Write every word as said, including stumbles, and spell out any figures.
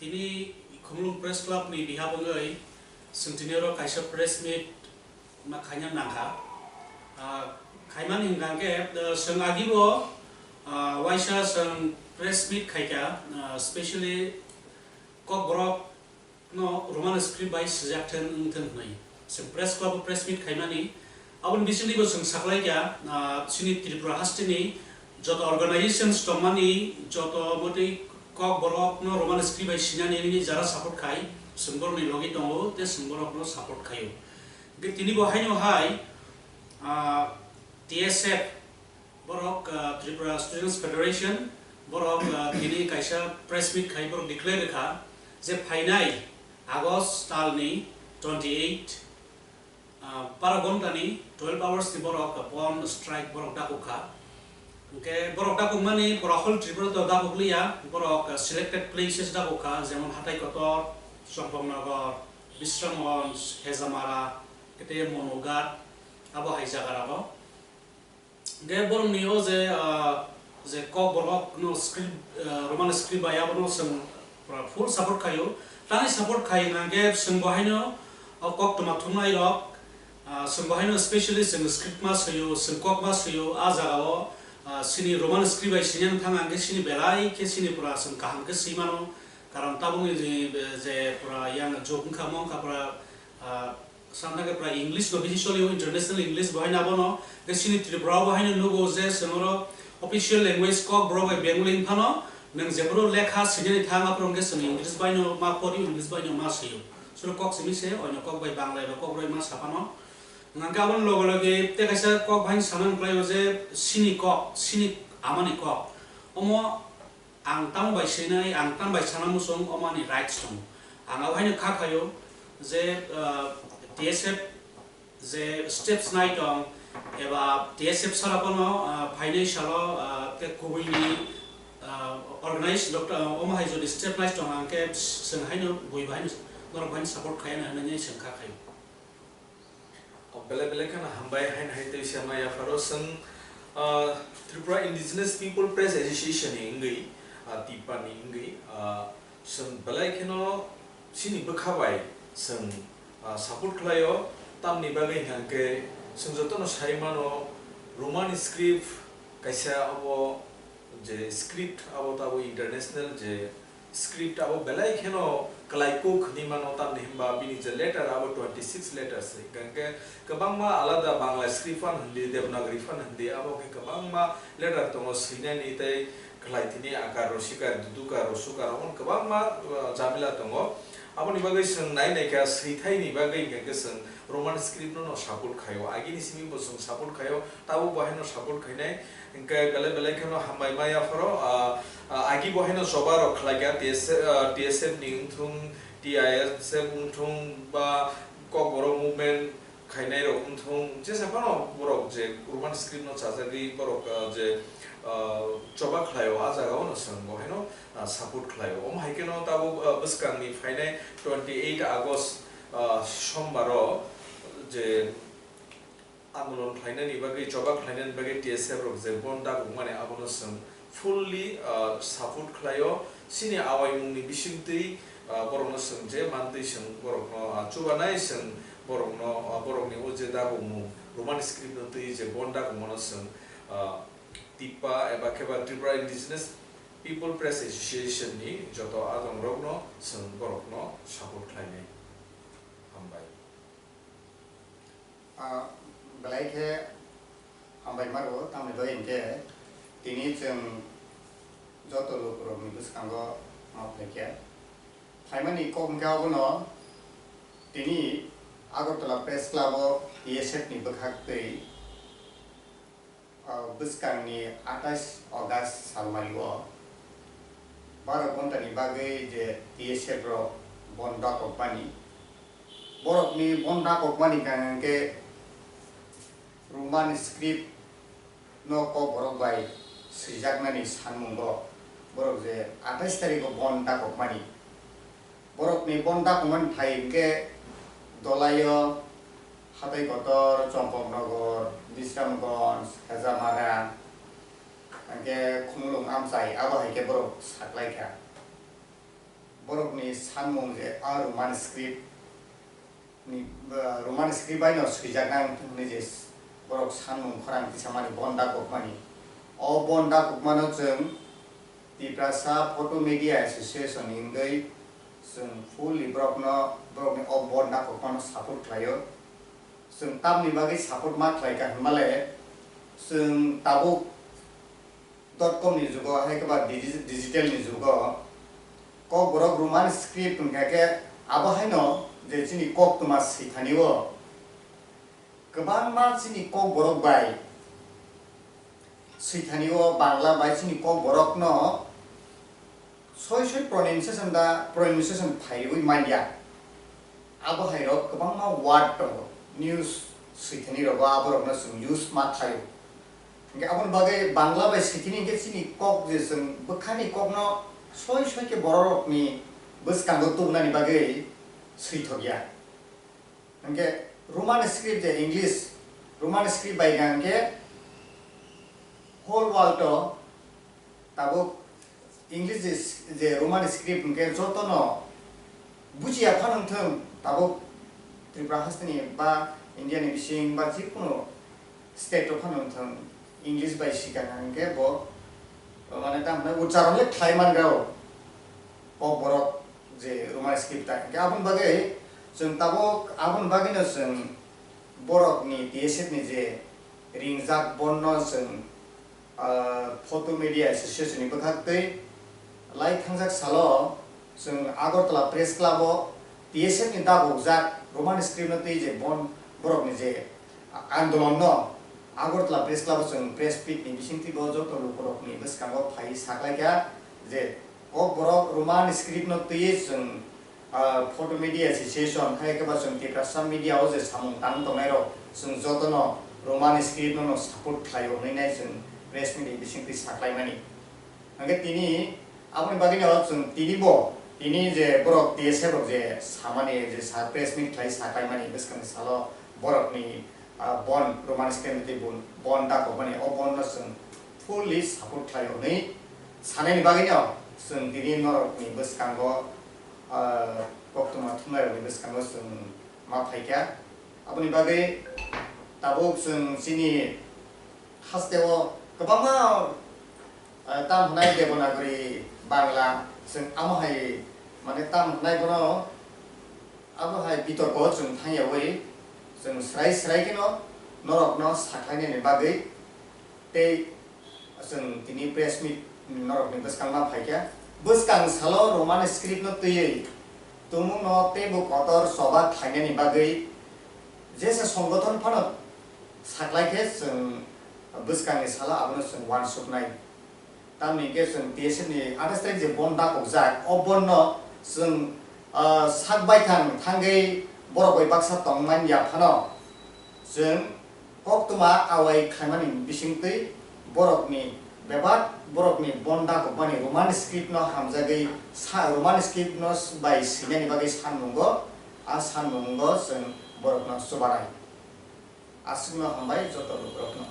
Tini Khumulwng Press Club ni behalf wngwi chwng tini oro kaisa press meet ma khaina nangkha. Ah, khaimani hwnkha khe, ah, chwng agibo, ah, waisa chwng press meet khaikha, ah, specially Kokborok no Roman script bai swijak thwng wngthwng hwnwi. Chwng press club o press meet khaimani. Aboni bisingtwi bo chwng saklaikha, ah, chini Tripura hasteni joto organizations tongmani, joto motwi Kokborok no Roman script bai sinani hwnwi jara support khai, chwng borokni logi tongo, tei chwng borokno support khaio. Hwnkhe tini bo haino hai, ah, T S F, borok, ah, Tripura Students Federation, borok, ah, tini kaisa press meet khai borok declare rwkha je phainai August talni twenty eight, ah, baro ghontani twelve hours ni borok bon strike borok dakuk kha. Hwnkhe borok dakukmani pura whole Tripura to dakuk liya, borok, ah, selected places dakuk kha, jemon Hatai Kotor, Chongpongnagar, Bisramganj, Hejamara, tei Monughat, abo hai jaga rogo. Hwnkhe borokni o je, ah, je Kokborok no script, ah, Roman script bai abono chwng pura full support khaio. Tamni support khai hwnkhe chwng bo haino o koktwma thumnai rok, ah, chwng bo haino specially chwng script ma swio, chwng kok ma swio, a jaga o, ah, chini Roman script bai sini thang hwnkhe chini belai khe chini pura chwng kaham khe swi mano. Karon tabukni je, je pura yang jok wngkha mo wngkha pura, ah, Samna khe pura English no bisi solio, international English bo haino abono. Khe chini Tripura bo haino nugo je chwng oro official language Kokborok bai Bengali wng phano, nwng jephuru lekha swinani thang, aphuru hwnkhe chwng English bai no ma pori, English bai no ma swio. Suro kok simi se, oino kok bai Bangla eba kok bai ma sa phano. Hwnkhe aboni loge loge tei kaisa kok bai sana wng khlaio je chini kok, chini amani kok. Omo Ang tamo bai swinai, ang tamo bai sana muchung, omo ani rights tongo. Ang abo haino kha khaio je, ah, T S F je steps nai tong, eba T S F sara bono, ah, phainai salo, ah, tei kubui ni, ah, organize doctor, ah, omo hai jodi step nai tong, ang khe chwng haino bui bai haino norok bai haino support khai na hinwi chwng kha khaio. Belai belai kheno hambai haino hai tei se ma yapharo chwng, ah, Tripura Indigenous People Press Association ni wngwi, ah, TIPPA ni wngwi, ah, chwng belai kheno chini bwkha bai chwng, ah, support khlaio. Tamni bagwi hwnkhe chwng jotono sai mano Roman script kaisa abo je script abo tabuk international je script abo belai kheno kwlai kuk hwnwi mano, tamni hwnba bini je letter abo twenty six letters, hwnkhe kwbangma alada Bangla script phan hwndi, Devanagari phan hwndi, abo khe kwbangma letter tongo swinani tei kwlai tini akar, rosikar, dudukar, rosukar, omo kwbangma, uh, jamila tongo. Aboni bagwi chwng nai nai kha swithaini bagwi hwnkhe chwng Roman script no no support khaio, agini simi bo chwng support khaio, tabuk bo haino support khainai. Hwnkhe belai belai kheno hambai ma yapharo, ah, ah, agi bo haino choba rok khlai kha, T S F, ah, T S F ni wngthung, T I S F wngthung ba Kokborok movement khainai rok wngthung, jesa phano borok je Roman script no chajagwi borok, ah, je, ah, choba khlaio, a jaga o no chwng bo haino, ah, support khlaio. Omo hai kheno tabuk, ah, bwskang ni phainai twenty eight August, ah, Sombar o je andolon khlainani bagwi, choba khlainani bagwi T S F rok je bon dakukmani, abono chwng fully, ah, support khlaio. Chini awaimungni bisingtwi, ah, borokno chwng je mantwi chwng borokno, ah, chubanai, chwng borokno, ah, borokni o je dakukmung Roman script no twi je bon dakukmano chwng, ah, TIPPA eba khe ba Tripura Indigenous People Press Association ni joto adongrokno chwng borokno support khlainai. Hambai. Ah, belai khe hambai maro, tamni bagwi hwnkhe tini chwng joto lukurokni bwskango ma phaikha. Phaimani kok hwnkhe abono tini Agartala Press Club o T S F ni bwkhak twi, ah, bwskangni atais August salmario Baro ghontani bagwi je T S F rok bon dakokmani, borokni bon dakokmani hwnkha hwnkhe Roman script no Kokborok bai swijaknani sanmungo borok je atais tarikgo bon dakokmani. Borokni bon dakokmani thai hwnkhe Dolaio, Hatai Kotor, Chompoknogor, Bisramganj, Hejamara, hwnkhe Khumulwng amchai, abo hai khe borok saklaikha. Borokni sanmung je a Roman script ni, ah, Roman script bai no swijak nang hwnwi je borok sanmung khorang tisamani bon dakokmani. O bon dakokmano chwng Tiprasa Photo Media Association hwnwi chwng fully borokno, borokni o bon dakokmano support khlaio. Chwng tamni bagwi support ma khlai kha hwnmale chwng tabuk dot com ni jugo, hai khe ba digi-, digital ni jugo Kokborok Roman script wngkha khe abo haino je chini koktwma swithani o kwbangma chini Kokborok bai swithani o Bangla bai chini Kokborok no soi soi pronunciation da pronunciation phaiwi manya. Abo hai rok kwbangma word tongo, news swithani rogo aborokno chwng use ma khlaio. Hingke aboni bagwi Bangla bai swithini hingke chini kok je chwng bwkhani kokno soi soi khe bororokni bwskango tubunani bagwi swithokya. Hingke Roman script je English, Roman script bai hingke whole world o tabuk English je, je Roman script hingke jotono bujiya phano wngthung, tabuk Tripura hasteni ba India ni bising ba jikunu state o phano wngthung, English bai sikha hingke bo, mane, tamo hwnai ucharon le khlai mangra o, o borok je Roman script ta hingke aboni bagwi chwng tabuk aboni bagwino chwng borokni T S F ni je ringjak bonno chwng ah, Photo Media Association ni bwkhak twi lai thangjak salo chwng Agartala Press Club o T S F ni dagokjak Roman script no twi je bon borok ni je andolon no Agartala Press Club o chwng press meet ni bisingtwi bo joto lukurok ni bwskango phai saklaikha je Kokborok Roman script no twiwi chwng, ah, Photo Media Association, hai khe ba chwng Tiprasa media o je samung tang tongnai rok, chwng jotono Roman script no, no support khlaio hwnwi nai chwng press meet ni bisingtwi saklaimani. Hwnkhe tini aboni bagwino chwng tini bo, tini je borok T S F rok je samani je sa press meet khlai saklaimani bwskangni salo borokni ah, bon Roman script tei bon, bon dakokmani, o bon no chwng fully support khlaio hwnwi sanaini bagwino chwng tini norokni bwskango, ah, koktwma thumnairokni bwskango chwng ma phaikha. Aboni bagwi tabuk chwng chini hasteo kwbangma, ah, tam hwnai Devanagari Bangla, chwng amo hai, mane, tam hwnai bono Abo hai bitorko chwng thangyawi chwng srai srai kheno norokno sakhlainani bagwi tei chwng tini press meet norokni bwskangma phaikha. Bwskang salo Roman script no twiwi tumungno teibo kotor choba khlainani bagwi jesa songgothon phano saklaikhe chwng bwskangni salo abono chwng uansuknai. Tamni hwnkhe chwng T S F ni athais tarik je bon dakokjak, o bon no chwng, ah, sak baithang thangwi borok bai baksa tongmani ya phano chwng koktwma awai khlaimani bisingtwi borokni bebak borokni bon dakokmani Roman script no hamjagwi sa-, Roman script no bai swinani bagwi sanmungo, a sanmungo chwng borokno chubanai. Aswkno hambai joto lukurokno.